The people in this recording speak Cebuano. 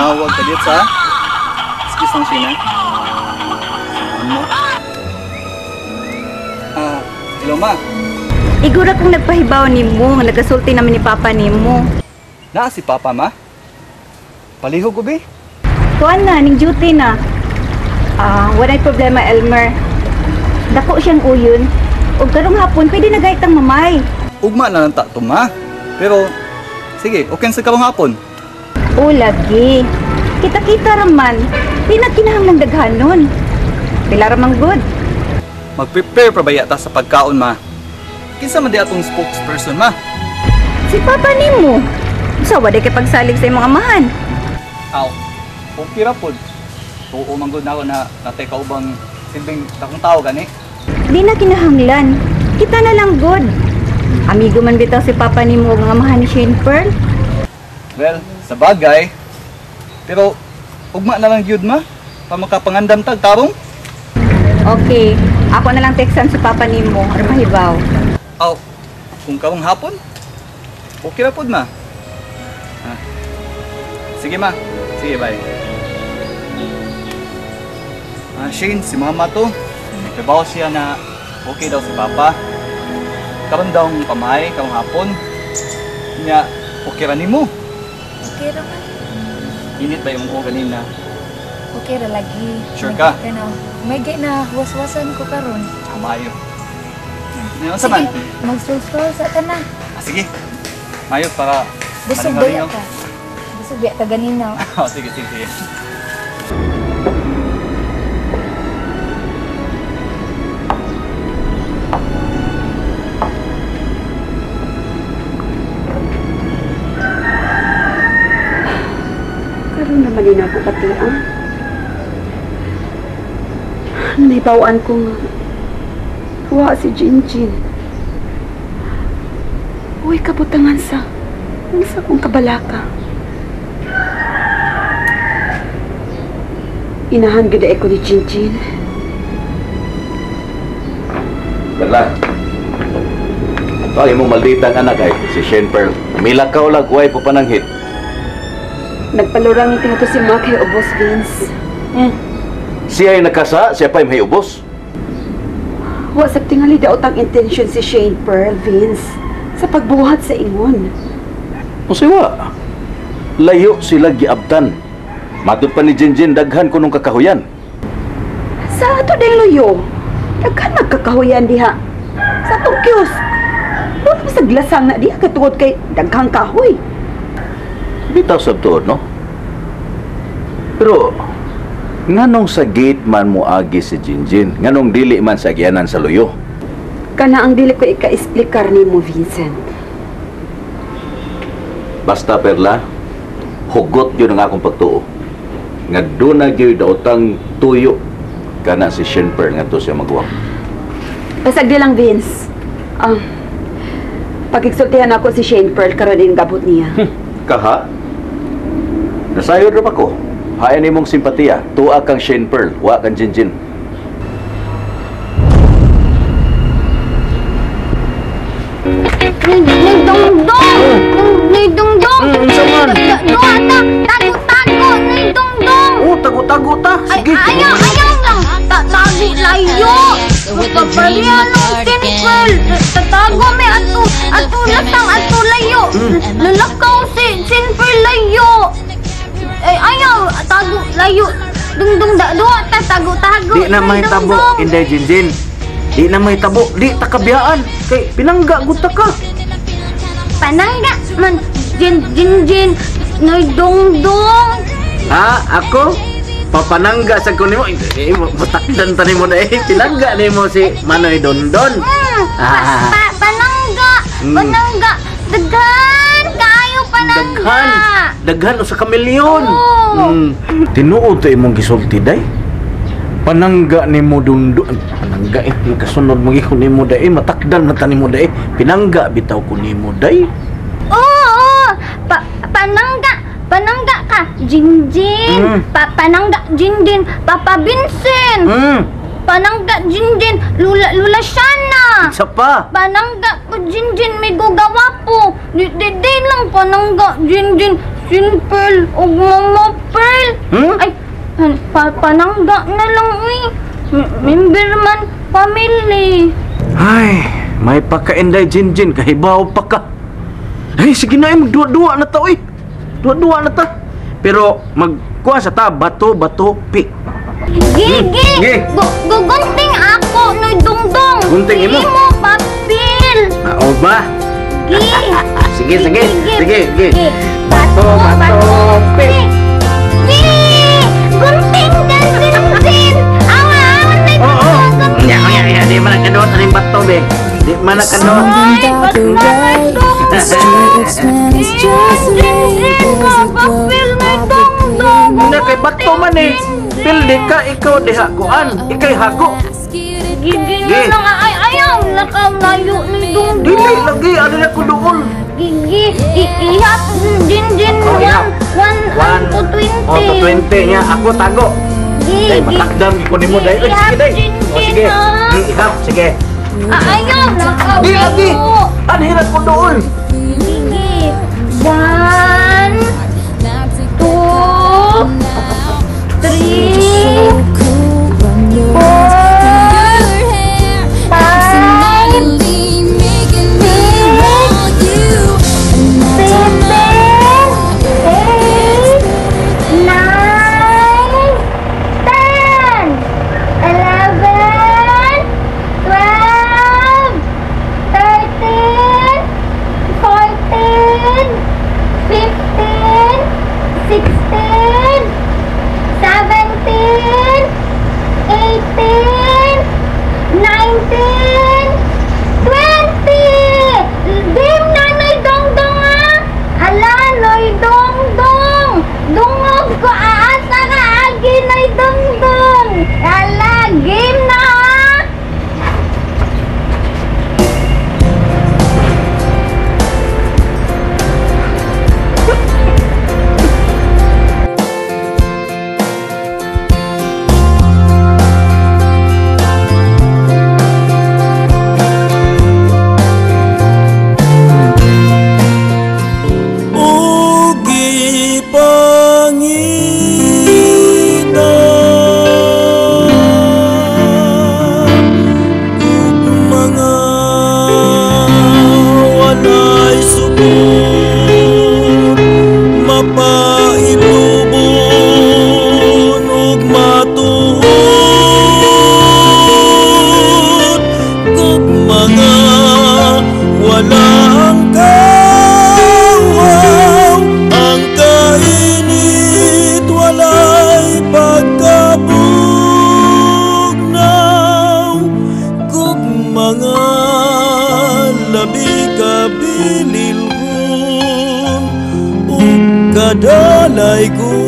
Tinawag ka dito sa. Excuse lang, Shane, ha? Ano? Ah, hello, ma. Igura kong nagpahibaw nimo, nga nagasulti naman ni Papa nimo. Naa si Papa, ma? Palihog ko, be? Kuan na, ning duty na. Ah, walay problema, Elmer. Dako siyang uyon. Ug karong hapon, pwede na gaytang mamay. Ugma na lang ta to, ma. Pero, sige, okay sa karong hapon. O, lagi. Kita-kita raman. Di na kinahanglang daghanon. Pila ramang good. Mag-prepare pa ba yata sa pagkaon, ma? Kinsa man di atong spokesperson, ma? Si Papa nimo. Sa wala kay pagsalig sa imong amahan. Aw, okay ra pod. Tuo man gud nako na natay kaubang silbing dakong tao gani. Di na kinahanglan. Kita na lang good. Amigo man bitaw si Papa nimo ug ang amahan ni Shane Pearl. Well, sa bagay. Pero ugma na lang gyud, ma. Pa makapangandam tag tarong. Okay, ako na lang textan si Papa nimo aron mahibaw. Aw, kung karong hapon, okay ra pod, ma. Ah. Sige, ma. Sige, bye. Ah, Shane, si mama to. Nagtrabaho siya na okay daw si Papa. Karon daw ang pamay, karong hapon. Nya, okay ra nimo. Okay ra man. Init ba yung o ganina? Okay ra lagi. Sure ka? May na, may gay na waswasan ko karon. Mayo. Nya, unsa man? Magsulsul sa ta na. Ah, sige. Mayo para Busog malingaw-lingaw. baya ka. Busog baya ka ganina. Oh, sige, sige, sige. Karon naman din ako pati, ah. Nahibawaan ko nga. Wa si Jinjin. Uy, kabutangan sa. Unsa kong kabalaka. Inahan gud ko ni Jinjin. Perla. Ito ang imong malditang anak ay, si Shane Pearl. Milakaw lag, way po pananghit. Nagpalurang ito si Mac kay Ubos, Vince. Siya ay nakasa, siya pa'y may ubos. Wa sa tingali daot ang intention si Shane Pearl, Vince, sa pagbuhat sa ingon. O siwa, layo sila giabtan. Matod pa ni Jinjin, daghan ko nung kakahuyan. Sa ato din luyo, daghan magkakahuyan diha. Sa atong kiosk, wala sa glasang na diha katuod kay daghang kahoy. Bitaw sa tuod, no? Pero, nganong sa gate man mo agi si Jinjin? Nganong dili man sa agianan sa luyo? Kana ang dili ko ika-explicar nimo, Vincent. Basta, Perla, hugot yun ang akong pagtuo. Nga doon na gyud daotang tuyo kana si Shane Pearl nga to siya maguwang. Pasagdi lang, Vince. Ah, pagigsultihan ako si Shane Pearl karon din gabot niya. Kaha? Nasayod ra pa ko. Hayan nimong simpatiya, tuwa kang Shane Pearl, wa kang Jinjin. Nidongdong! Nidongdong! Unsa man? Duha ta! Tago-tago! Nidongdong! Oh, tago-tago ta. Ay, Sige. ayaw! Ayaw lang! Tago layo! Magpapalian ng simple! Tatago may ato! Ato lasang ato layo! Lalakaw si simple layo! Ay, ayaw! Tago layo! Dungdung da! Duha ta! Tago-tago! Di na mahitabo, Inday Jinjin. Di na mahitabo, di ta kabiyaan. Kay pinangga gud ta ka. Panangga man! Jin Jin Jin! Nidongdong! Ha, ako? Papanangga sa ko nimo. Eh, matakdan ta nimo na eh. Pinangga nimo si Manoy Dondon. Panangga! Panangga! Daghan! Kaayo panangga! Daghan! Daghan usa ka milyon. Oo. Tinuod ta imong gisulti day. Panangga nimo Dondon. Panangga eh kasunod mo gihon nimo day, matakdan man ta nimo day. Pinangga bitaw ko nimo day. Oo, oo. Panangga! Panangga ka, Jinjin. Panangga, Jinjin. Papa Vincent. Panangga, Jinjin. Lula, Lula Shana. Isa pa. Panangga ko, Jinjin. May gugawa po. Di, di, di lang panangga, Jinjin. Simple ug Mama Pearl. Hmm? Ay, panangga na lang uy. Member man family. Ay, may pakainday Jinjin kahibaw pa ka. Ay, sige na eh, magduwa-duwa na ta oy. Duwa-duwa na ta. Pero magkuha sa ta bato bato pi. Gigi! Gi. Gugunting ako noy dungdong. Gunting imo? Imo papel. O ba? Gi. Sige, sige. Sige, sige. Bato, Bato, bato, pi. Pi! Gunting ka, Jinjin! Awa, awa na Oo. Nya, nya, nya, di man nakaduot aning bato be. Di man nakaduot. Ay, ba't naman Jinjin ka, papel na dungdong. Hindi kay bato man eh. Pildi ka, ikaw diha kuan. Ikay hago. Gigi na Gi. lang, ay, ayaw, lakaw layo ni dungdong. Dili lagi ano na ko doon. Gigi, ihap, Jinjin, Oh, ihap. 1, One. 1 to 20. Oh, to 20 nya ako tago. Gi, Day gi. matakdam ko nimo day. Oy, sige day. Ihap, Oh, sige. Jinjin, ah. Gi, ihap, sige. Ah, ayaw, lakaw Di lagi. layo. Anhiran ko doon. Gigi, 1, 2, 3, 4, 5, 6, 7, 8, 9, 10, 11, 12, 13, 14, 15, 16, 17, 18, 19, 20! Dim na noy dongdong ah! Hala, noy dongdong! Dungog ko aasa ka agi noy dongdong! Hala, game na ah! Ugi pangita ug mga walay sugod mapailubon ug matuod ug mga walang kawaw ang kainit walay pagkabugnaw kug mga labi kabililhon ug kadalay ko.